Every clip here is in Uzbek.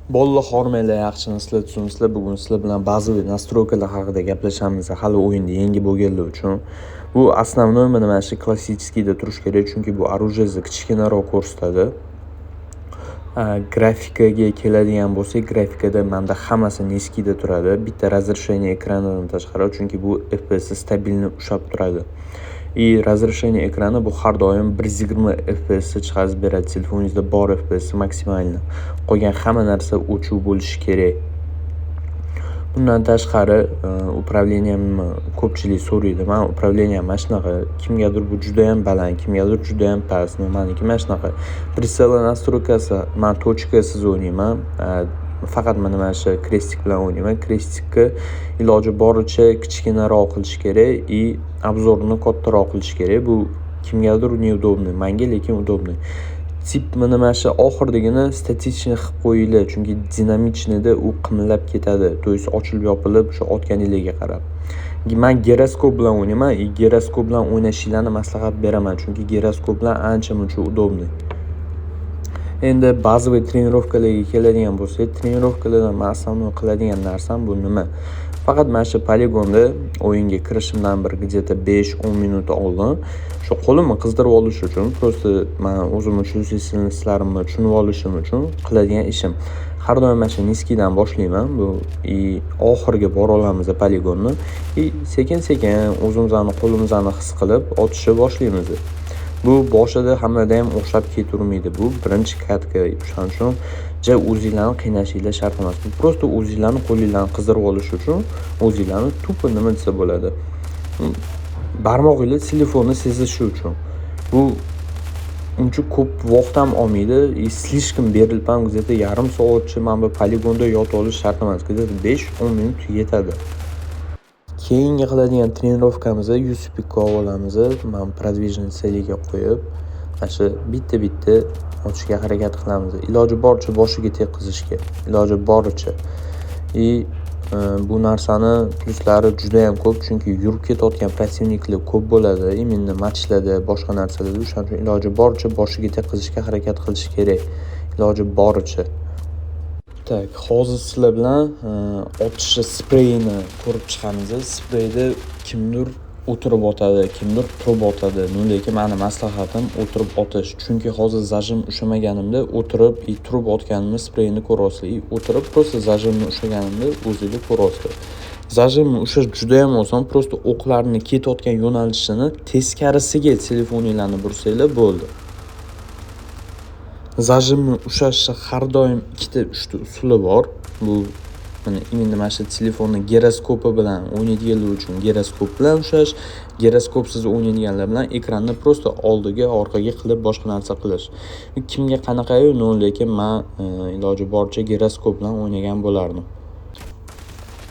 Bolalar, hormanglar, yaxshimisizlar, tuzukmisizlar? Bugun sizlar bilan базовый настройка lar haqida gaplashamiz. Hali o'yinda yangi bo'lganlar uchun. Bu основной mana shu классический da turishi kerak, chunki bu оружие kichkinaroq ko'rsatadi. Grafikaga keladigan bo'lsak, grafikada manda hammasi низкий da turadi. Bitta разрешение ekranidan tashqari, chunki bu FPS стабильно ushlab turadi. И разрешение ekrani bu har doim 120 FPS chiqarib beradi. Telefoningizda bor FPS максимально. Qolgan hamma narsa o'chuv bo'lishi kerak. Bundan tashqari, управление mni ko'pchilik so'raydi. Mani управление m mana shunaqa. Kimgadir bu judayam baland, kimgadir judayam past. Maniki mana shunaqa. Прицел настройка si, man точка siz o'ynayman. Faqat mana shu крестик bilan o'ynayman. Крестик ni iloji boricha kichkinaroq qilish kerak и обзор ni kattaroq qilish kerak. Bu kimgadir неудобный, manga lekin удобный. Tip mana shu oxiridagini статичный qilib qo'yinglar, chunki динамичный da u qimillab ketadi. То есть ochilib yopilib o'sha otganinglarga qarab. Man giroskop bilan o'ynayman и giroskop bilan o'ynashinglarni maslahat beraman, chunki giroskop bilan ancha muncha удобный. Endi базовый тренировка larga keladigan bo'lsak, тренировка lardan man основной qiladigan narsam bu nima? Faqat mana shu poligonda o'yinga kirishimdan bir где-то 5-10 minut oldin shu qo'limni qizdirib olish uchun, просто man o'zimni чувствительность larimni tushunib olishim uchun qiladigan ishim. Har doim mana shu низкий dan boshlayman bu и oxiriga bora olamiz poligonni и sekin-sekin o'zimizni qo'limizni his qilib otishni boshlaymiz. Bu boshida hammada ham o'xshab ketavermaydi. Bu birinchi катка. O'shaning uchun ja o'zinglarni qiynashinglar shart emas. Bu просто o'zinglarni qo'linglarni qizdirib olish uchun o'zinglarni тупо, nima desa bo'ladi, barmog'inglar telefonni sezishi uchun. Bu uncha ko'p vaqt ham olmaydi и слишком berilib ham где-то yarim soatcha mana bu poligonda yotib olish shart emas. Где-то 5-10 minut yetadi. Keyingi qiladigan тренировка miz USP olamiz. Mana продвижение цель iga qo'yib, mana shu bitta-bitta otishga harakat qilamiz. Iloji boricha boshiga tekkizishga, iloji boricha. И bu narsani plyuslari judayam ko'p, chunki yurib ketayotgan противник lar ko'p bo'ladi. Именно matchlarda, boshqa narsalarda. O'shaning uchun iloji boricha boshiga tekkizishga harakat qilish kerak. Iloji boricha. Так, hozir sizlar bilan otishni spreyini ko'rib chiqamiz. Spreyni kimdir o'tirib otadi, kimdir turib otadi. Ну, lekin mani maslahatim o'tirib otish. Chunki hozir зажим ushlamaganimda o'tirib и turib otganimni spreyini ko'ryapsizlar. И o'tirib просто зажим ni ushlaganimda o'zinglar ko'ryapsizlar. Зажим ni ushlash judayam oson. Просто o'qlarni ketayotgan yo'nalishini teskarisiga telefoninglarni bursanglar bo'ldi. Зажим ni ushlashni har doim ikkita, uchta usuli bor. Bu mana именно mana shu telefonni giroskopi bilan o'ynaydiganlar uchun giroskop bilan ushlash, giroskopsiz o'ynaydiganlar bilan ekranni просто oldiga, orqaga qilib boshqa narsa qilish. Kimga qanaqayu, но lekin man iloji boricha giroskop bilan o'ynagan bo'lardim.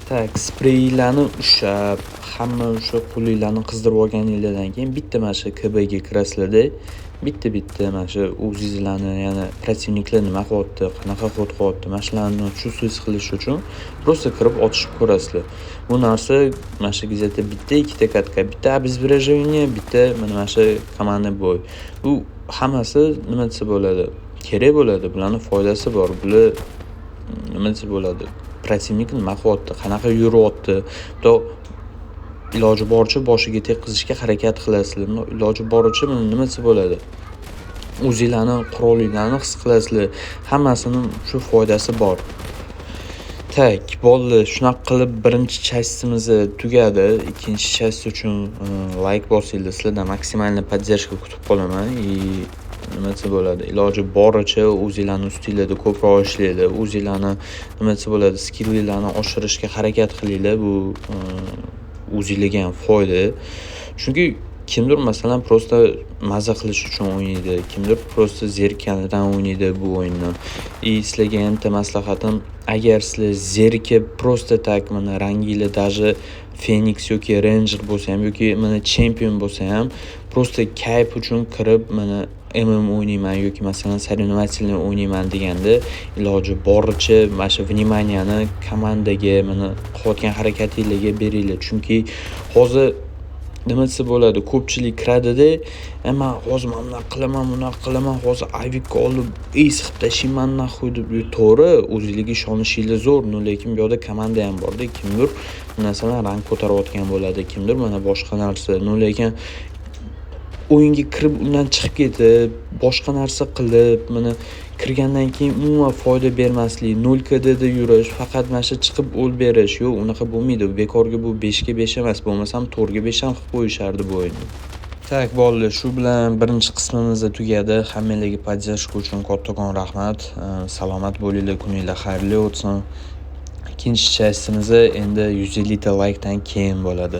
Так, spreylarni ushlab, hamma o'sha qo'linglarni qizdirib olganinglardan keyin bitta mana shu КБ ga kirasizlarda, bitta-bitta mana shu o'zingizlarni, yana противник lar nima qilyapti, qanaqa ход qilyapti, mana shularni чувствовать qilish uchun просто kirib otishib ko'rasizlar. Bu narsa mana shu где-то bitta, ikkita катка, bitta обезвреживание, bitta mana shu командный бой. Bu hammasi, nima desa bo'ladi, kerak bo'ladi. Bularni foydasi bor. Bular, nima desa bo'ladi, противник nima qilyapti, qanaqa yuryapti. Bundoq iloji boricha boshiga tekkizishga harakat qilasizlar. Iloji boricha, nima desa bo'ladi, o'zinglarni qurolinglarni his qilasizlar. Hammasini shu foydasi bor. Так, bo'ldi. Shunaqa qilib birinchi часть imiz tugadi. Ikkinchi часть uchun layk bosinglar. Sizlardan максимальный поддержка kutib qolaman. И nima desa bo'ladi, iloji boricha o'zinglarni ustinglarda ko'proq ishlanglar. O'zinglarni, nima desa bo'ladi, skillinglarni oshirishga harakat qilinglar. Bu o'zinglarga ham foyda. Chunki kimdir, masalan, просто maza qilish uchun o'ynaydi, kimdir просто zerikkanidan o'ynaydi bu o'yinni. И sizlarga ham bitta maslahatim: agar sizlar zerikib, просто так mana ranginglar даже Phoenix yoki Ranger bo'lsa ham yoki mana Champion bo'lsa ham, просто kayf uchun kirib, mana o'ynayman yoki, masalan, соревновательный o'ynayman deganda, iloji boricha mana shu внимание ni komandaga, mana qilayotgan harakatinglarga beringlar. Chunki hozir Nima desa bo'ladi, ko'pchilik kiradida, "Man hozir mana bunaqa qilaman, bunaqa qilaman, hozir avikka olib ace qilib tashlayman нахуй" deb. To'g'ri, o'zinglarga ishonishinglar zo'r, но lekin bu yoqda komanda ham borda. Kimdir, masalan, rang ko'tarayotgan bo'ladi, kimdir mana boshqa narsa. Но lekin o'yinga kirib, undan chiqib ketib, boshqa narsa qilib, mana kirgandan keyin umuman foyda bermaslik, 0 KDda yurish, faqat mana shu chiqib o'l berish, yo'q, unaqa bo'lmaydi. Bekorga bu 5 ga 5 emas, bo'lmasam 4 ga 5 ham qilib qo'yishardi bu o'yinni. Так, bolalar, shu bilan birinchi qismimiz tugadi. Hammanglarga поддержка uchun kattakon rahmat. Salomat bo'linglar, kuninglar xayrli o'tsin. Ikkinchi часть imiz endi 150 ta laykdan keyin bo'ladi.